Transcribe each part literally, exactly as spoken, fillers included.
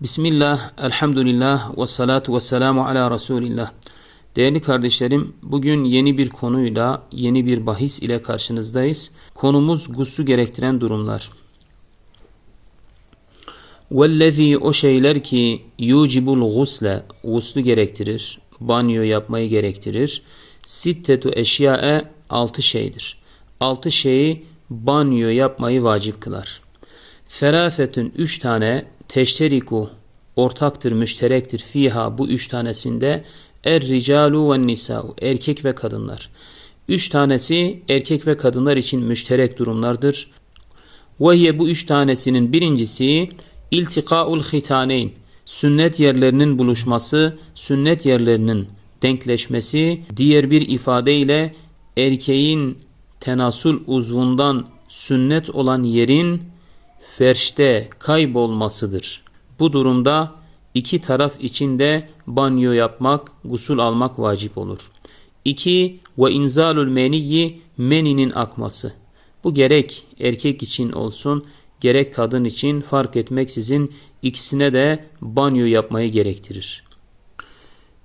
Bismillah, elhamdülillah, ve salatu ve selamu ala Resulillah. Değerli kardeşlerim, bugün yeni bir konuyla, yeni bir bahis ile karşınızdayız. Konumuz guslü gerektiren durumlar. Vellezî, o şeyler ki, yucibul gusle, guslü gerektirir, banyo yapmayı gerektirir. Sittetu eşyae, altı şeydir. Altı şeyi banyo yapmayı vacip kılar. Thelâfetun, üç tane, teşteriku, ortaktır, müşterektir, fiha, bu üç tanesinde, er ricalu ve nisa'u, erkek ve kadınlar. Üç tanesi erkek ve kadınlar için müşterek durumlardır. Ve hiye, bu üç tanesinin birincisi, iltiqaul hitaneyn, sünnet yerlerinin buluşması, sünnet yerlerinin denkleşmesi, diğer bir ifadeyle erkeğin tenasul uzvundan sünnet olan yerin ferşte kaybolmasıdır. Bu durumda iki taraf için de banyo yapmak, gusül almak vacip olur. İki, ve inzalul meniyyi, meninin akması. Bu gerek erkek için olsun, gerek kadın için fark etmeksizin ikisine de banyo yapmayı gerektirir.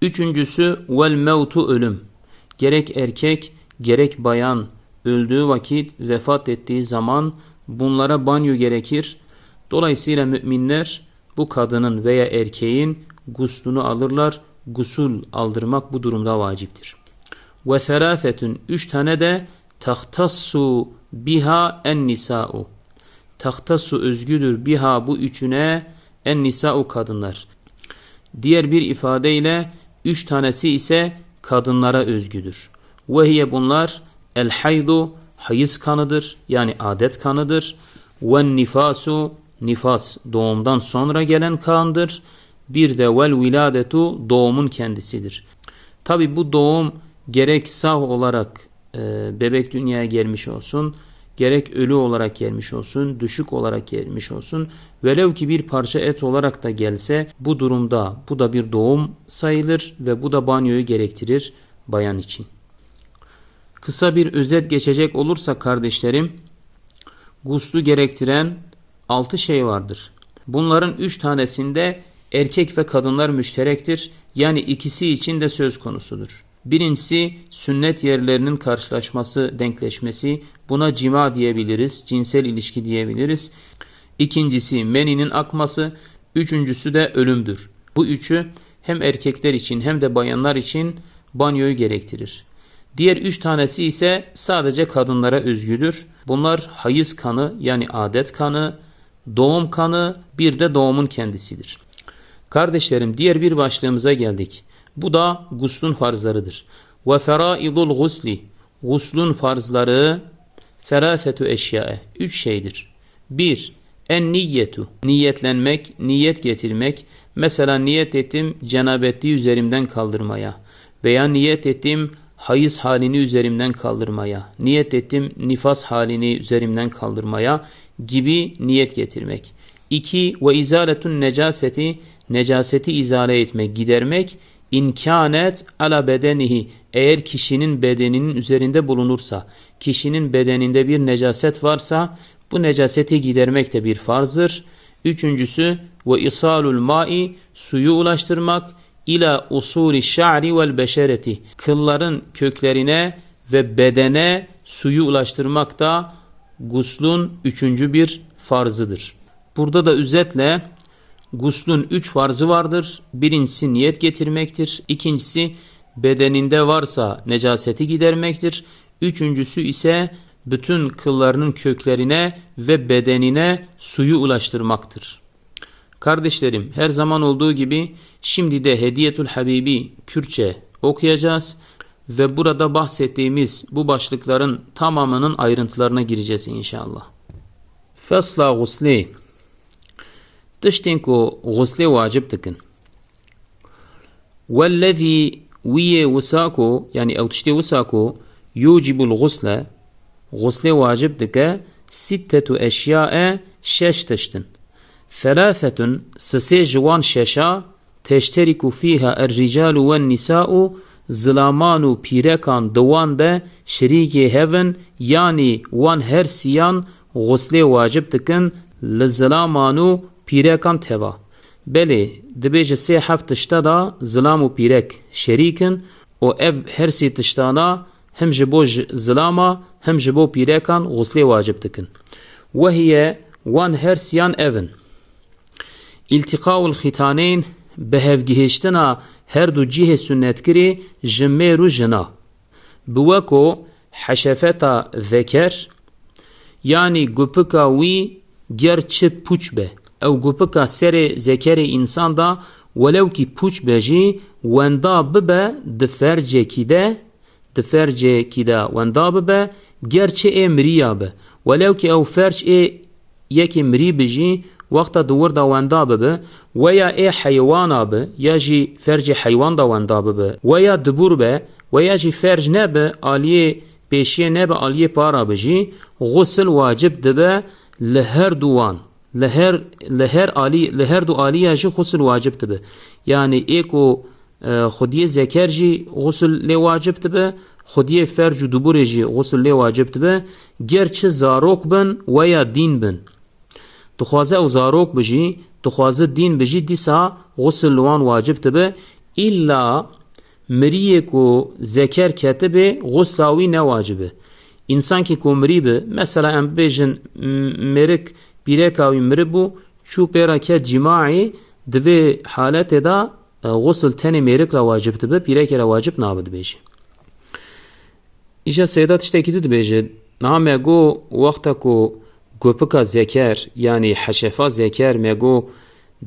Üçüncüsü, vel mevtu, ölüm. Gerek erkek, gerek bayan öldüğü vakit, vefat ettiği zaman bunlara banyo gerekir. Dolayısıyla müminler bu kadının veya erkeğin guslünü alırlar. Gusül aldırmak bu durumda vaciptir. Ve thelâfetun, üç tane de tahtassu biha en nisa'u. Tahtassu, özgüdür, biha, bu üçüne, en nisa'u, kadınlar. Diğer bir ifadeyle üç tanesi ise kadınlara özgüdür. Ve hiye, bunlar, el haydu, hayız kanıdır, yani adet kanıdır. Ve nifasu, nifas, doğumdan sonra gelen kandır. Bir de vel wiladetu, doğumun kendisidir. Tabi bu doğum gerek sağ olarak e, bebek dünyaya gelmiş olsun, gerek ölü olarak gelmiş olsun, düşük olarak gelmiş olsun, velev ki bir parça et olarak da gelse, bu durumda bu da bir doğum sayılır ve bu da banyoyu gerektirir bayan için. Kısa bir özet geçecek olursak kardeşlerim, guslü gerektiren altı şey vardır. Bunların üç tanesinde erkek ve kadınlar müşterektir, yani ikisi için de söz konusudur. Birincisi, sünnet yerlerinin karşılaşması, denkleşmesi. Buna cima diyebiliriz, cinsel ilişki diyebiliriz. İkincisi, meninin akması. Üçüncüsü de ölümdür. Bu üçü hem erkekler için hem de bayanlar için banyoyu gerektirir. Diğer üç tanesi ise sadece kadınlara özgüdür. Bunlar hayız kanı, yani adet kanı, doğum kanı, bir de doğumun kendisidir. Kardeşlerim, diğer bir başlığımıza geldik. Bu da guslun farzlarıdır. Ve feraidul gusli, guslun farzları, thelâfetu eşyae, üç şeydir. Bir, en niyyetu, niyetlenmek, niyet getirmek. Mesela niyet ettim cenabetliği üzerimden kaldırmaya. Veya niyet ettim hayız halini üzerimden kaldırmaya. Niyet ettim nifas halini üzerimden kaldırmaya gibi niyet getirmek. İki, ve izaletun necaseti, necaseti izale etmek, gidermek. İn kânet ala bedenihi, eğer kişinin bedeninin üzerinde bulunursa, kişinin bedeninde bir necaset varsa, bu necaseti gidermek de bir farzdır. Üçüncüsü, ve isalul ma'i, suyu ulaştırmak, ila usuli şa'ri vel beşereti, kılların köklerine ve bedene suyu ulaştırmak da guslun üçüncü bir farzıdır. Burada da özetle guslun üç farzı vardır. Birincisi niyet getirmektir. İkincisi bedeninde varsa necaseti gidermektir. Üçüncüsü ise bütün kıllarının köklerine ve bedenine suyu ulaştırmaktır. Kardeşlerim, her zaman olduğu gibi şimdi de Hediyetül Habibi Kürtçe okuyacağız ve burada bahsettiğimiz bu başlıkların tamamının ayrıntılarına gireceğiz inşallah. Fesla guslê. Tiştên ku guslê wacib dikin. Wellezî, wî yê wisa ku, yanî ew tiştê wisa ku, yucibul gusle, guslê wacib dike, sittetu eşyae, şeş tişt in. Thelâthetun, sisê ji wan şeşa, teşterîku fîha er-ricalu wen-nisa'u, zilaman û pîrekan di wan de şirîkê hev in, yanî wan her siyan guslê wacib dikin li zilaman û pîrekan teva. Belê, dibêje sê heft tişta da zilam û pîrek şerîk in û ev her sê tiştana him ji bo ji-, zilama him ji bo pîrekan xuslê wacib dikin. Wehiye wan her siyan ev in. Îltîqaul xîtaneyn, bi hevgihiştina her du cihê sunnetkirî ji mêr û jina. Bi weko heşefeta zeker, yanî gupika wî ger çi pûç be. Ew gupika serê zekerê însan da welewkî pûç be jî wenda bibe di fercekî de, di fercekî de wenda bibe, ger çi ê miriya be. Welewkî ew ferc ê yekê mirî bi jî wexta di wir de wenda bibe, weya ê heywana bi, ya jî fercê heywan de wenda bibe, weya dibûr be, weya jî ferc nebe, aliyê pêşiyê nebe, aliyê para bi jî, xusil wacib dibe li her du wan. Li her, li her alî, li her du aliya jî xusil wacib dibe. Yanî ê ku, e, xwediyê zeker jî xusil lê wacib dibe, xwediyê ferc û dubûrê jî xusil lê wacib dibe, ger çi zarok bin weya dîn bin. Dixwaze ew zarok bi jî, dixwaze dîn bi jî, dîsa xusil li wan wacib dibe. Îlla miriyê ku zeker ketibê, xusla wî ne wacib e. Însankî ku mirî bi, mesela em bibêjin, m-, mêrik pîreka wî miribû, çû pê re ket cîmaî, di vê haletê de, e, xusil tenê mêrik re wacib dibe, pîrekê re wacib nabe dibêje. Îja Seyda tiştekî di dibêje, niha me got, wexta ku gopika zeker, yanî heşefa zeker, me got,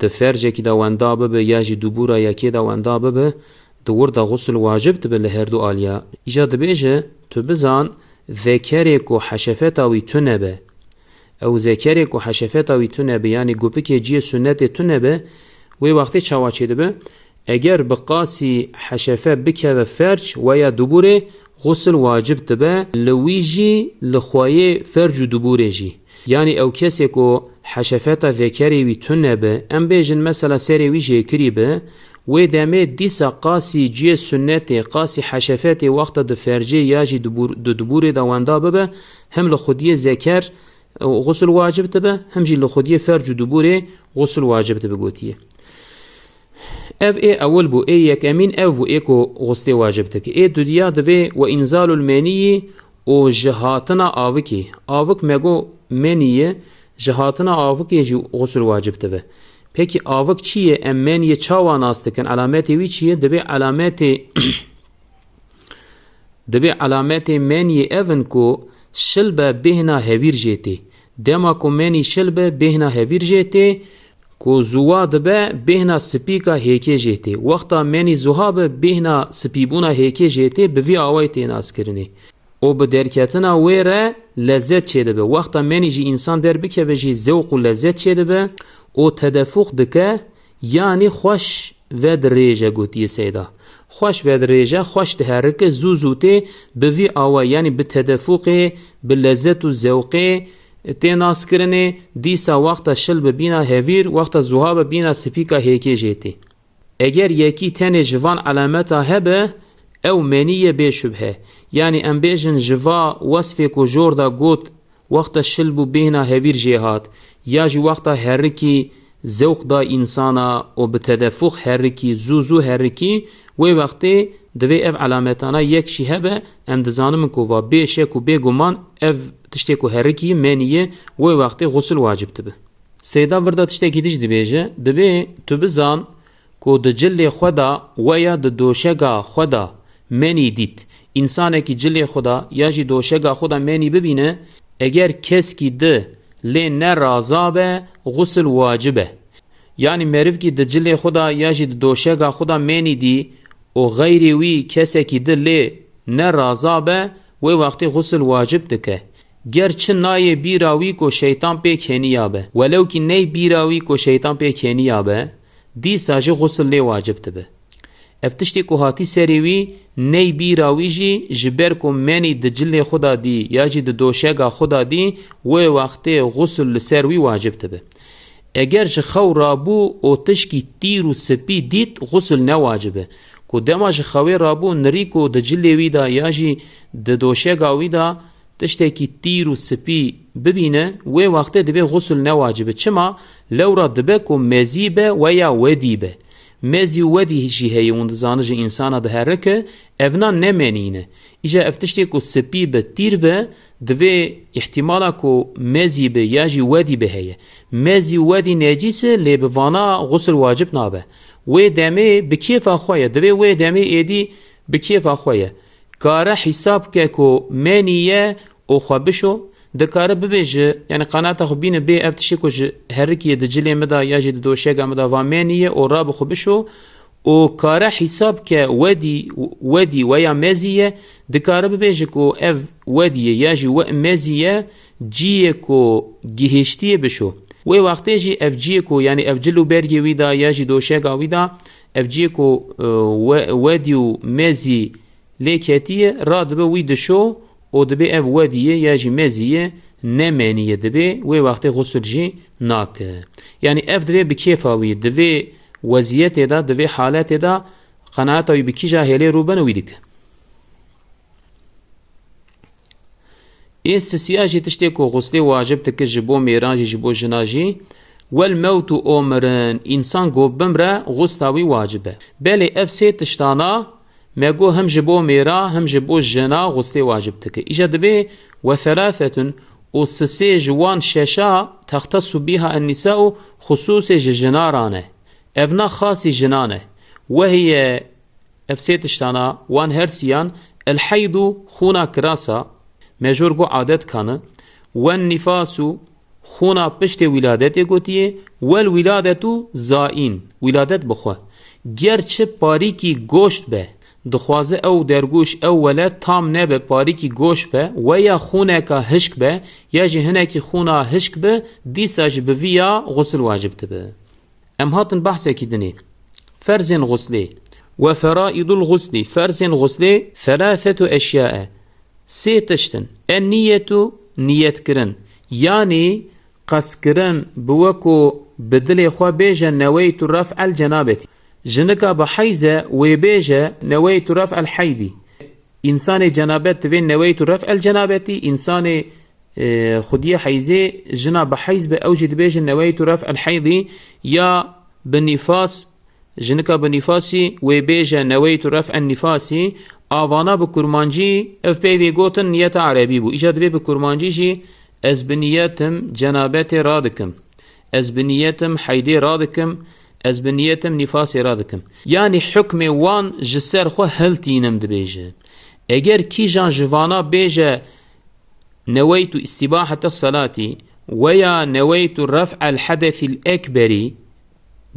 di fercekî de wenda bibe, ya jî dubûra yekê de wenda bibe, di wir de xusil wacib dibe li her du aliya. Îja dibêje, tu bizan, zekerê ku heşefeta wî tune be, ew zekerê ku heşefeta wî tune be, yanî gopikê cihê sunnetê tune be, wê wextê çawa çêdibe? Eger bi qasî heşefe bikeve ferc weya dubûrê, xusil wacib dibe, li wî jî li xweyê ferc û dubûrê jî. Yanî ew kesê ku heşefeta zekerê wî tune be, em bêjin mesela serê wî jêkirî be, wê demê dîsa qasî cihê sunnetê, qasî heşefetê wexta di fercê ya jî dubûr-, di dubûrê de wenda bibe, him li xwediyê zeker, e, xusul wacib dibe, him jî li xwediyê ferc û dubûrê xusul wacib dibe gotiye. Ev ê ewil bû, ê yekemîn ev bû, ê ku xuslê wacib dike. Ê dudiya divê we înzalul meniyî û ji hatina avikê. Avik me got meniyê, ji hatina avikê jî xusul wacib dibe. Pekî avik çi ye? Em meniyê çawa nas dikin? Elametê wî çi ye? Divê elametê Dibê elametê meniyê ev in ku şil be bêhna hevîr jê tê. Dema ku menî şil be bêhna hevîr jê tê, ku zuwa dibe bêhna spîka hêkê jê tê. Wexta menî zuha be bêhna spîbûna hêkê jê tê, bi vî awayî tê naskirinê. Û bi derketina wê re lezet çêdibe. Wexta menî ji însan derbikeve jî zewq û lezet çêdibe û tedefûq dike, yanî xweş vedirêje, gotiye Seyda. Xweş vedirêje, xweş diherike, zû zû tê, bi vî awayî, yanî bi tedefûqê, bi lezet û zewqê tê naskirinê, dîsa wexta şil bi bîna hevîr, wexta zuha bi bîna spîka hêkê jê tê. Eger yekî tenê ji van elameta hebe, ew menî ye bê şubhe. Yanî em bêjin ji va wesfê ku jor de got, wexta şil bû bêhna hevîr jê hat, ya jî wexta herikî zewq da însana û bi tedefûq herikî, zû zû herikî, wê wextê divê ev elametana yek jî hebe, em dizanin ku va bê şek û bê guman ev tiştê ku herikî menî ye, wê wextê xusul wacib dibe. Seyda vir de tiştekî dî jî dibêje, dibê tu bizan ku di cilê xwe de weya di doşega xwe de menî dît. Însanekî cilê xwe de ya jî doşega xwe de menî bibîne, eger keskî di lê ne raza be, xusil wacib e. Yanî merivkî di cilê xwe de ya jî di doşega xwe de menî dî û xeyrê wî kesekî di lê ne raza be, wê wextê xusil wacib dike. Ger çi nayê bîra wî ku şeytan pê keniya be. Welewkî ney bîra wî ku şeytan pê keniya be, dîsa jî xusil lê wacib dibe. Ev tiştê ku hatî serê wî, ney bîra wî jî ji ber ku menî di cilê xwe de dî ya jî di doşega xwe de dî, wê wextê xusil li ser wî wacib dibe. Eger ji xew rabû û tişkî tîr û spî dît, xusil ne wacib e. Ku dema ji xewê rabû, nirî ku di cilê wî de ya jî di doşega wî de tiştekî tîr û spî bibîne, wê wextê divê xusl newacib be. Çima? Lewra dibe ku mezî be weya wedî be. Mezî û wedî jî heye, hûn dizanin ji însana diherike, evna ne menî ne. Îja ev tiştê ku spî be, tîr be, divê îhtîmala ku mezî be ya jî wedî be heye. Mezî û wedî necîs e, lê bi vana xusl wacib nabe. Wê demê bi kêfa xwe ye, divê wê demê êdî bi kêfa xwe ye. Kare hîsab ke ku menî ye û xwe bişo, dikare bibêje, yanî qenaeta xwe bîne bê ev tiştê ku ji herikiyê di cilê min de ya jî di doşega min de va menî ye û rabe xwe bişo û kare hîsab ke wedî, wedî weya mezî ye, dikare bibêje ku ev wedî ye ya jî we-, mezî ye, ciyê ku gihiştiyê bişo. Wê wextê jî ev ciyê ku, yanî ev cil û bergê wî de ya jî doşega wî de, ev ciyê ku, e, we-, wedî û mezî lê ketiye, radibe wî dişo û dibê ev wedî ye ya jî mezî ye, ne menî ye dibê, wê wextê xusl jî nake. Yanî ev divê bi kêfa wî, di vê weziyetê de, di vê haletê de qenaeta wî bi kîja hêlê rû beno wî dike. Ê sisiya jî tiştê ku xuslê wacib dike ji bo mêran jî, ji bo jina jî. Wel mewtu, û mirin, însan ku bimre, xusla wî wacib e. Belê ev sê tiştana me got him ji bo mêra, him ji bo jina xuslê wacib dike. Îja dibê we thalathetun, û sisê ji wan şeşa textesu bîha ennîsa û xusûsê ji jina re ne. Evna xasî jinan e. Wehiye Ev sê tiştana wan her siyan, el heydu, xûna kirasa, mejûr got adet kane, wen nifasu, xûna piştê wîladetê gotiye, wel wîladetu zaîn, wîladet bi xwe. Ger çi parîkî goşt be, dixwaze ew dergûş, ew weled tam nebe, parîkî goşt be, weya xûneka hişk be, ya jî hinekî xûna hişk be, dîsa jî bi vî ya xusl wacib dibe. Em hatin behsekî dinê. Ferzên xuslê. Ve feraidul xuslî, ferzên xuslê, thelâthetu eşyae. Sê tişt in. En niyetu, niyetkirin. Yanî qestkirin, bi we ku bi dilê xwe bêje neweytu ref'el cenabetî. Jinika bi heyz e wê bêje neweytu ref'el heydî. Însanê cenabet divê neweytu ref'el cenabetî, însanê e, xwediyê heyzê, jina bi heyz be, ew jî dibêje neweytu ref'el heydî, ya bi nîfas, jinika bi nîfasî wê bêje neweytu ref'en nîfasî, avana bi kurmancî, ev peyvê gotin niyeta erebî bû. Îca divê bi kurmancî jî ez bi niyetim cenabetê radikim. Ez bi niyetim heydê radikim, ez bi niyetim nîfasê radikim. Yanî hukmê wan ji ser xwe hiltînim dibêje. Eger kîjan ji vana bêje, neweytu îstîbahete selatî weya neweytu ref'el hedesil ekberî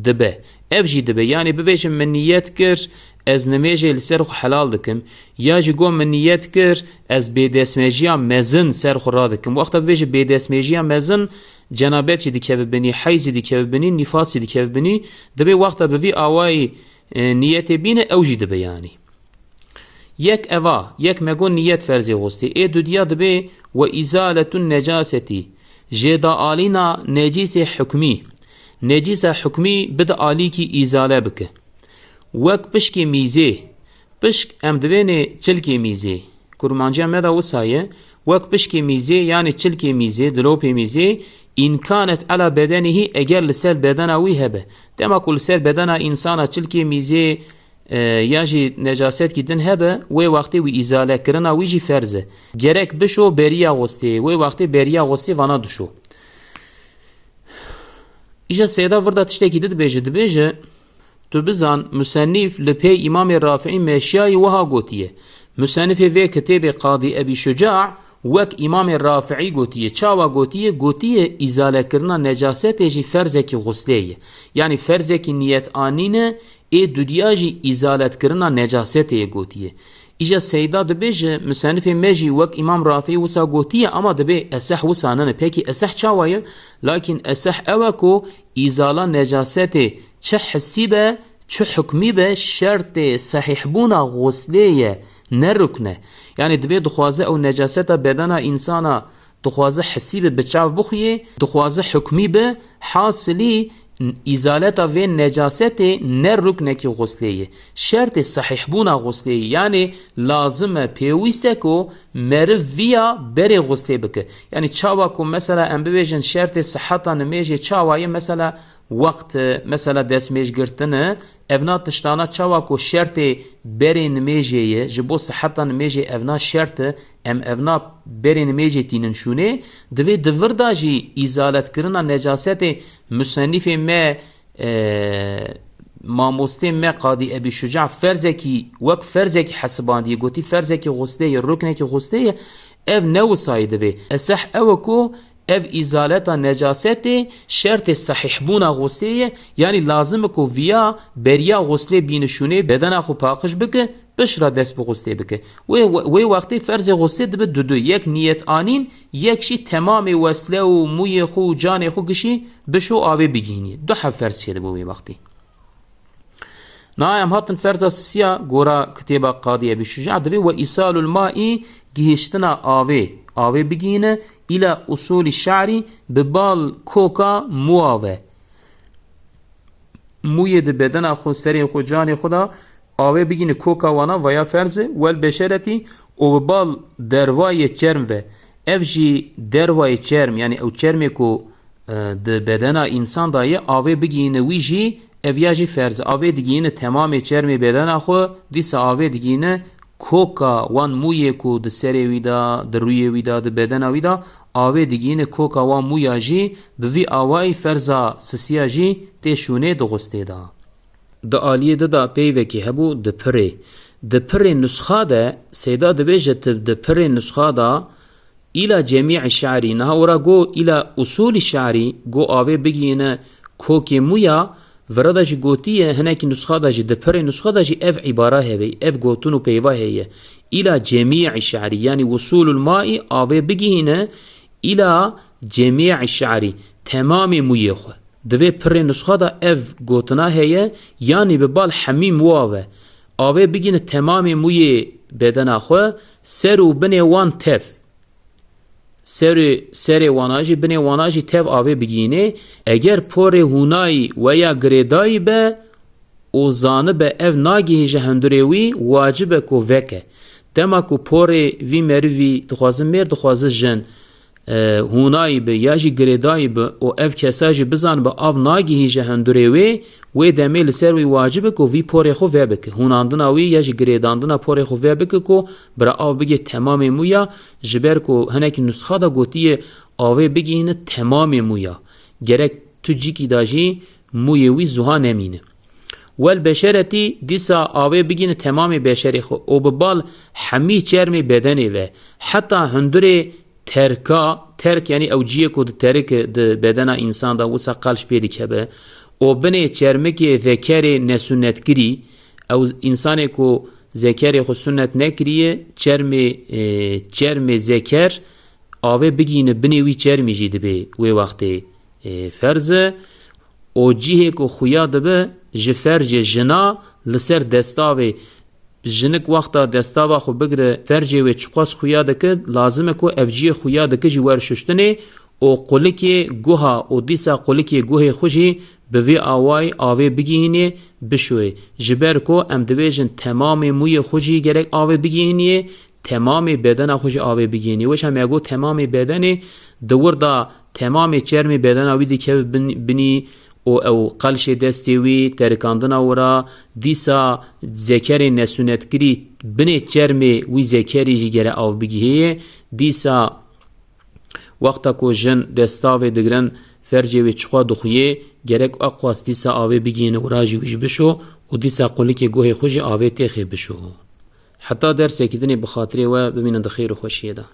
dibe. Ev jî dibe. Yanî bibêjim min niyet kir ez nimêjê li ser xwe helal dikim, ya jî got min niyet kir ez bêdestmêjiya mezin ser xwe radikim. Wexta bibêje bêdestmêjiya mezin, cenabet jî dikeve binî, heyz jî dikeve binî, nîfas jî dikeve binî. Dibê wexta bi vî awayî, e, niyetê bîne, ew jî dibe yanî. Yek eva, yek me got niyet ferzê xuslê. Ê dudiya dibê we îzaletun necasetî. Jêdaalîna necîsê hukmî. Necîsa hukmî bide alîkî îzale bike. Wek pişkê mîzê. Pişk em divênê çilkê mîzê. Kurmanciya me de wisa ye. Wek pişkê mîzê, yanî çilkê mîzê, dilopê mîzê, in kanet ela bedenihî, eger li ser bedena wî hebe. Dema ku li ser bedena însana çilkê mîzê, e, ya jî necasetkî din hebe, wê wextê wî îzalekirina wî jî ferz e. Gerek bişo beriya xwestê, wê wextê beriya xwestê vana dişo. Îja seyda vir de tiştekî di dibêje, dibêje, tu bizan, musennîf li pê Îmamê Rafiî meşiyayî wiha gotiye. Musennifê vê kitêbê Qadî Ebî Şuca wek Îmamê Rafiî gotiye. Çawa gotiye? Gotiye, îzalekirina necasetê jî ferzekî xuslê ye. Yanî ferzekî niyet anîne, ê dudiya jî îzaletkirina necasetê ye gotiye. Îja Seyda dibêje, musennifê me jî wek Îmam Rafiî wisa gotiye, ama dibê eseh wisa nene. Pekî eseh çawa ye? Lakîn eseh ew e ku îzala necasetê çi hissî be, çi hukmî be, şertê sehîhbûna xuslê ye, ne rukn e. Yanî divê dixwaze ew necaseta bedena însana dixwaze hissî be, bi çav bixuyê, dixwaze hukmî be, hasilî îzaleta vê necasetê ne ruknekî xuslê ye. Şertê sehîhbûna xuslê ye. Yanê lazim e, pêwîst e ku meriv viya berê xuslê bike. Yanî çawa ku mesela em bibêjin şertê siheta nimêjê çawa ye, mesela wext, mesela destmêj girtin e, evna tiştana çawa ku şertê berê nimêjê ye, ji bo siheta nimêjê evna şert e, em evna berê nimêjê tînin şûnê, divê di vir de jî îzaletkirina necasetê musennîfê me, e, mamostê me Qadî Ebî Şuca ferzekî, wek ferzekî hesibandiye, gotî ferzekî xuslê ye, ruknekî xuslê ye, ev ne wisayî divê. Eseh ew e ku ev îzaleta necasetê şertê sehîhbûna xuslê ye, yanî lazim e ku viya beriya xuslê bînişûnê bedena xwe paqij bike, pişt re dest bi xuslê bike. Wê, wê wextê ferzê xuslê dibe du du. Yek niyet anîn, yek jî temamê wesle û mûyê xwe û canê xwe gişî bişo avê bigihînî. Du heb ferz çêdibe wê wextê. Niha em hatin ferza sisiya gora kitêba Qadî Ebî Şuca, divê we îsalul maî, gihiştina avê, avê bigihîne, îla usûlî şe'rî, bi bal koka mûya ve. Mûyê di bedena xwe, serê xwe, canê xwe de avê bigihîne koka wana, vaya ferz e, wel beşeretî û bi bal dervayê çerm ve. Ev jî dervayê çerm, yanî ew çermê ku, e, di bedena însan de ye, avê bigihîne wî jî, ev ya jî ferz e. Avê digihîne temamê çermê bedena xwe, dîsa avê digihîne koka wan mûyê ku di serê wî de, di rûyê wî de, di bedena wî de, avê digihîne koka wan mûya jî, bi vî awayî ferza sisiya jî tê şûnê di xuslê de. Di aliyê di de peyvekî hebû, dipirê. Dipirê nusxa de, Seyda dibêje, tu dipirê nusxa de, îla cemî'î şe'rî, niha wira go îla usûlî şe'rî, go avê bigihîne kokê mûya, vira de jî gotiye, hinekî nusxa de jî, dipirê nusxa de jî ev îbara hebe, ev gotin û peyva heye. Îla cemî'î şe'rî, yanî wusûlul maî, avê bigihîne îla cemî'î şe'rî, temamê mûyê xwe. Di vê pirê nusxa de ev gotina heye, yanî bi bal hemî mûya ve avê bigihîne temamê mûyê bedena xwe, ser û binê wan tev. Serê, serê wana jî, binê wana jî tev avê bigihînê. Eger porê hûnayî weya girêdayî be û zanibe ev nagihîje hundirê wî, wacib e ku veke. Dema ku porê vî merivî, dixwaze mêr, dixwaze jin, e, hûnayî bi ya jî girêdayî bi û ev kesa jî bizanibe av nagihîje hundirê wê, wê demê li ser wî wacib e ku vî porê xwe vebike. Hûnandina wî ya jî girêdandina porê xwe vebike ku bira av bigê temamê mûya, ji ber ku hinekî nusxa de gotiye avê bigihîne temamê mûya. Gerek tu cîkî de jî mûyê wî zuha nemîne. Wel beşeretî, dîsa avê bigihîne temamê beşerê xwe û bi bal hemî çermê bedenê ve, heta hundirê terka, terk yanî ew cihê ku diterik di bedena însan de wisa qelş pê dikeve, û binê çermikê zekerê nesunetkirî, ew însanê ku zekerê xwe sunet nekiriye, çermê, e, çermê zeker avê bigihîne binê wî çermî jî dibê wê wextê, e, ferz e. Û cihê ku xuya dibe ji fercê jina li ser destavê, jinik wexta destava xwe bigire, fercê wê çiqas xuya dike, lazim e ku ev cihê xuya dike jî were şuştinê û qulikê guha û dîsa qulikê guhê xwe jî bi vî awayî avê bigihînê, bişoyê. Ji ber ku em dibêjin temamê mûyê xwe jî gerek avê bigihîniyê, temamê bedena xwe jî avê bigihînî. Weş em ya got temamê bedenê, di wir de temamê çermê bedena wî dikeve bin-, binî û ew qelşê destê wî, terikandina wira, dîsa zekerê nesunetkirî binê çermê wî zekerî jî gere av bigihê. Dîsa wexta ku jin destavê digirin, fercê wê çixwe dixuyê, gerek eqwas dîsa avê bigihîne wira jî wî jî bişo û dîsa qulikê guhê xwe jî avê têxê bişo. Heta dersekî dinê bi xatirê we bimînin di xêr û xweşiyê de.